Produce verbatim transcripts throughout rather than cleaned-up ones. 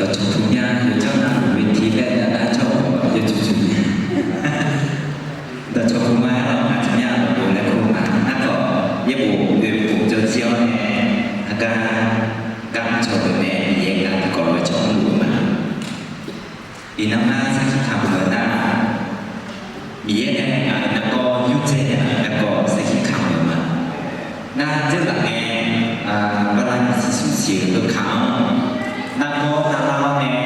Dawqcawq puq mya yawqjawr navluf-eu tiq laer nar jawr-eu yawqtsuif tsuif ni. Dawqcawq puq ma aer-awr ngaq tiq mya dawqbof laer kur ma. Aerkhawf, yaerbof oeq bof jawr jir-awr nae, aqgar gar cawq-eu nae Miqyaer gar tiqkawv lof-aer cawq mrluf-eu ma. Iqnan ngar sarkir kamq-eu nar, Miqyaer nae ngaq-euq nargawr yurdzae nae ngaq-euq nargawr sarkir kamq-eu ma. Nar dzeurlaf ngae, bala nyiq siq smr siq-eu heukaq-anr, nargawr narlar-awr nae,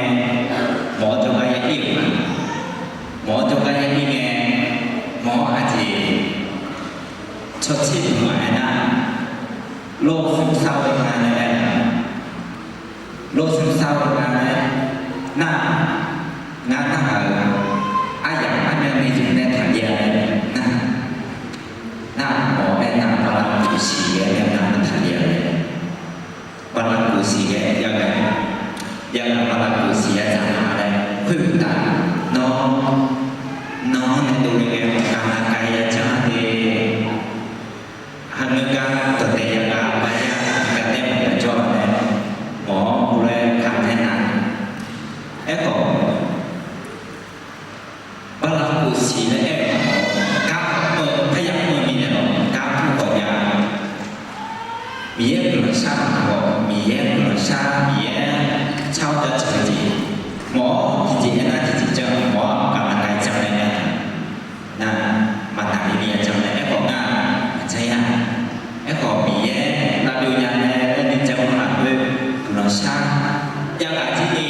mawq-awr jawrgar ya ir-euq ma. Mawq-awr jawrgar ya ir ngae, mawq-awr aqjeq tsawrtser duq maqaer nar, lor smr sar-eu nga nae aer-a. Lor smr sar-eu nga nae aer nar, ngar narhaq-euq aryamq armyan ni zmq nae taqjav-a nae nar, nar mawq-awr aer nar, bala kof siq ghae nae nar taqjav-a nae, bala kof siq ghae jav ghae, jav ghae bala kof siq ya dzaq ma laer khoer uqtaf, nawr, nawr nae dovle ngae maqkaq navkaq ya janr de. Haqngeur gar dawqdae ya gaq baya, gar daer maqya jawr-a nae, mawq-awr uvlaer kaq nae nar. Aerkhawf, bala kof siq laer aer-eu gar mr-eu parya mr-eu mirnae lawq, gar mr khawf jav. Miqyaer guiqlanq shar-eu khawf, Miqyaer guiqlanq shar, Miqyaer tsar-awr jaceuq-eu jeq, mawq-awr tiqjeq aernar tiqjeq janr, mawq-awr maqkaq navkaq janr laer aer-a. Nar, maqtaq ni ni ya janr laer aerkhawf nar, maqjanr ya. Aerkhawf Miqyaer lavbyov nya nae laer ni janr-anr lafkhoer guiqlanq shar. Jav ghaq jir ni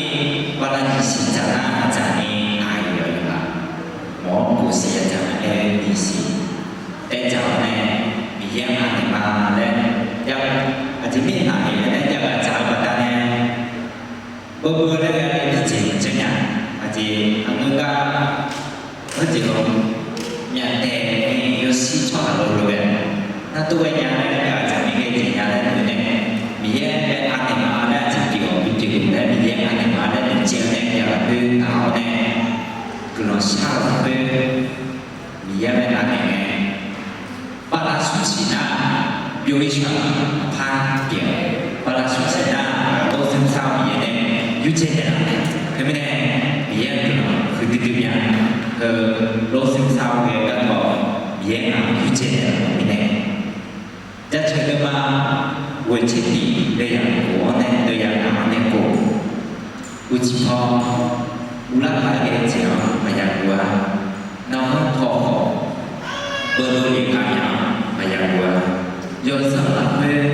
bala nyiq siq dzaq nar dzaq ni aqyawf yawqghaq mawq-awr kof siq ya dzaq ma aer-eu nyiq siq dae dzaq-awr nae, Miqyaer anaeq ma laer, aqjeq mirnae aqyawf nae jav ghaq dzaq-eu baqdanae, beuv beuv laer ghae-eu tiqjeq maqjanr nya. Aqjeq haqngeur gar, heujeq-aq, myavtaeq ni yawshir tsawrhaq lof-aer ghae, nar tov ghae nya laer gaq dzaq ni ghae jeq nya laer noeq nae, Miqyaer anaeq ma laer aqjeq pyeuf-awq pyeuf pyeuf laer Miqyaer anaeq ma laer noeqtsaev-awr nae jav lafkhoer taq-awr nae, guiqlanq shar-eu lafkhoer Miqyaer-anr nae anaeq ngae, bala smr siq nar, byov-ir shaq-eu maqpar pyeuf. Bala smr siq nar, lor smr sar-eu Miqyaer nae yurdzae naeqlaf-eu. Teumirnae, Miqyaer-anr guiqlanq huiqdui dui mya. Heu lor smr sar-eu ghae garkawv, Miqyaer ngaq-anr yurdzae naeqlaf-eu mirnae, jaceuq deuvma ghoeqtser tiq deuvyaq khof-anr nae deuvyaq ngaq-anr nae khof, uqcif paw uvlar paq-aer ghae-eu jeq-anr maqya guv-a. Narhaq paw khawf, beuvdov lef kaq nya-anr maqya guv-a. Yawzanr lafkhoer